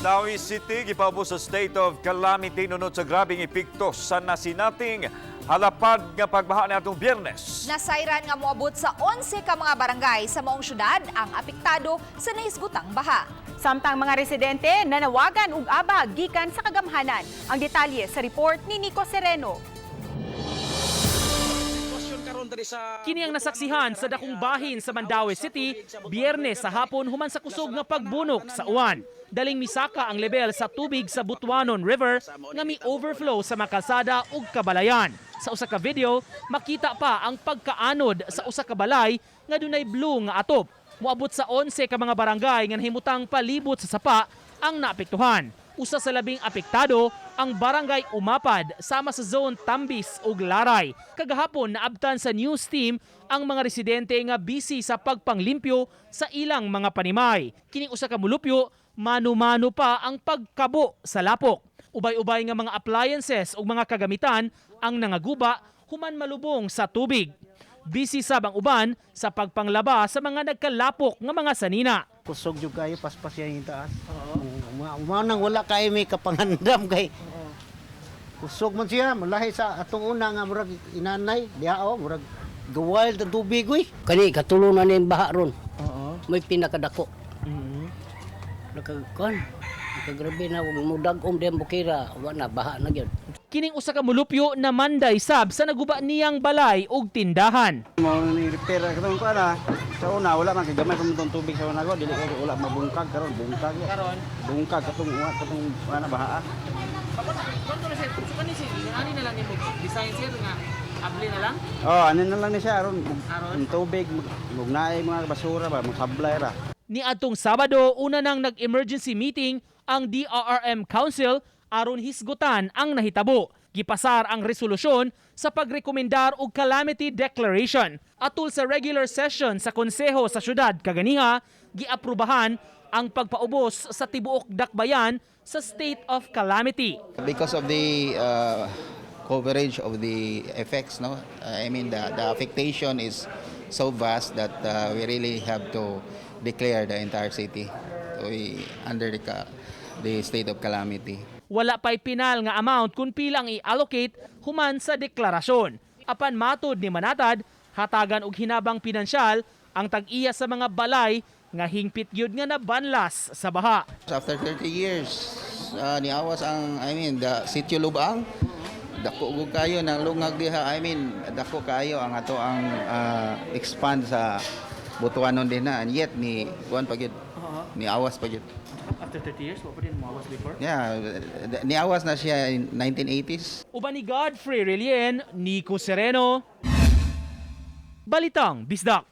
Mandaue City gipaubos sa state of calamity nunot sa grabeng epekto sa nasinating halapad nga pagbaha niadtong Biyernes. Nasayran nga moabot sa 11 ka mga barangay sa maong syudad ang apektado sa nahisgutang baha. Samtang mga residente nanawagan og abag gikan sa kagamhanan. Ang detalye sa report ni Nico Sereno. Kini ang nasaksihan sa dakong bahin sa Mandaue City, Biyernes sa hapon human sa kusog nga pagbunok sa uwan. Daling misaka ang level sa tubig sa Butuanon River nga mi overflow sa makalsada ug kabalayan. Sa usa ka video, makita pa ang pagkaanod sa usa ka balay nga dunay blue nga atop. Moabot sa 11 ka mga barangay nga nahimutang palibot sa sapa ang naapektuhan. Usa sa labing apektado ang Barangay Umapad sama sa Zone Tambis ug Laray. Kagahapon, naabtan sa news team ang mga residente nga busy sa pagpanglimpyo sa ilang mga panimay. Kining usa ka mulupyo, mano-mano pa ang pagkabo sa lapok. Ubay-ubay nga mga appliances ug mga kagamitan ang nangaguba human malubong sa tubig. Busy sab ang uban sa pagpanglaba sa mga nagkalapok nga mga sanina. Kusog jud kayo, paspas yan yung taas. Oo. Mao nang wala kayo may kapangandam kay. Kusog man siya, mulahi sa atong una nga murag inanay, diha oh, murag gawild ang tubig uy. Kani katulo na ni baha ron. May pinakadako. Nakakuan. Nakagrabe na mudag-om din bukira, wa na baha na gyud. Kining usa ka mulupyo na manday sab sa naguba niyang balay ug tindahan. Mao ni repair katong kuan ah. Sa una wala man kay gamay pa man tong tubig sa una ko, dili kay wala mabungkag karon, bungkag. Karon bungkag katong uwa katong ana baha ah. Ani na lang nimo design, sir, nga abli na lang? Oh, ano na lang ni siya aron ang tubig mugnaay mga basura ba, magsablay ra. Ni adtong Sabado, una nang nag-emergency meeting ang DRRM Council aron hisgutan ang nahitabo. Gipasar ang resolusyon sa pagrekomendar og calamity declaration. Atul sa regular session sa konseho sa syudad kaganiha, giaprubahan ang pagpaubos sa tibuok dakbayan sa state of calamity. Because of the coverage of the effects, no? I mean, the affectation is so vast that we really have to declare the entire city to be under the state of calamity. Wala pa'y pinal nga amount kung pila ang i-allocate human sa deklarasyon. Apan matod ni Manatad, hatagan og hinabang pinansyal ang tag-iya sa mga balay nga hingpit gyud nga nabanlas sa baha. After 30 years, niawas ang, I mean, the Sitio Lubang, dako gud kayo ng lungag diha. I mean, dako kayo ang ato ang expand sa Butuanon din na and yet ni kuan pa gyud. Niawas pa gyud. After 30 years, wa pa din moawas before? Yeah, niawas na siya in 1980s. Uban ni Godfrey Relien, Nico Sereno, Balitang Bisdak.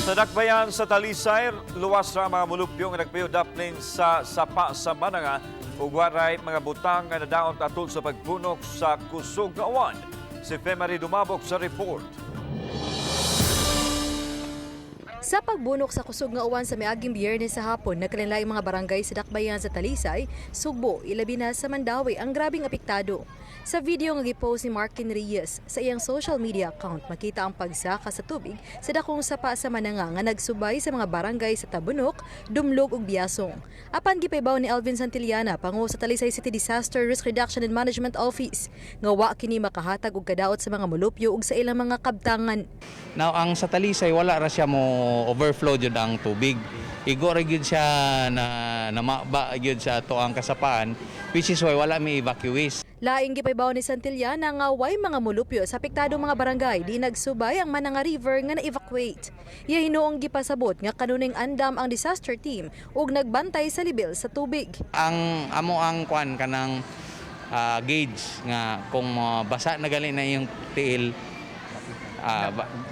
Sa dakbayan sa Talisay, luwas ra ang mga mulupyo nga nagpayo daplin sa sapa sa Mananga ug waray mga butang nga nadaot atol sa pagbunok sa kusog nga uwan. Si Femary Dumabok sa report. Sa pagbunok sa kusog nga uwan sa miaging Biyernes sa hapon, nagkalinlaing mga barangay sa dakbayan sa Talisay, Sugbo, ilabi na sa Mandaue ang grabing apektado. Sa video nga gipost ni Markin Reyes sa iyang social media account, makita ang pagsaka sa tubig sa dakong sapa sa Mananga nga nagsubay sa mga barangay sa Tabunok, Dumlog ug Biasong. Apan gipaybaw ni Alvin Santillana, pangu sa Talisay City Disaster Risk Reduction and Management Office, nga wa kini makahatag og kadaot sa mga mulupyo ug sa ilang mga kabtangan. Now ang sa Talisay, wala ra siya mo overflow jud ang tubig. Igo ra gyud siya na namaba gyud sa ato ang kasapaan, which is why wala may evacuees. Laing gipaybaw ni Santillana nga way mga mulupyo sa apektadong mga barangay di nagsubay ang Mananga River nga na-evacuate. Iya hinuong gipasabot nga kanuning andam ang disaster team ug nagbantay sa level sa tubig. Ang amo ang kwan kanang gauge nga kung basa na gali na iyong tiil,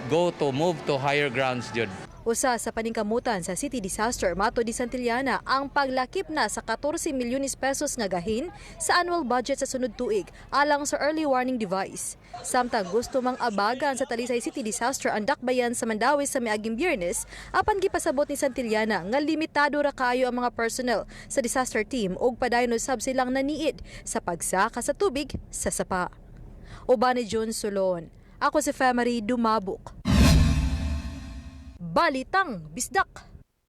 go to move to higher grounds jud. Usa sa paningkamutan sa City Disaster, matod ni Santillana, ang paglakip na sa 14 milyones pesos nga gahin sa annual budget sa sunod tuig alang sa early warning device. Samtang gusto mang abagan sa Talisay City Disaster ang dakbayan sa Mandaue sa miaging Biyernes, apan gipasabot ni Santillana nga limitado ra kaayo ang mga personnel sa disaster team ug padayon usab silang naniid sa pagsaka sa tubig sa sapa. Uban ni John Solon. Ako si Femary Dumabok. Balitang Bisdak.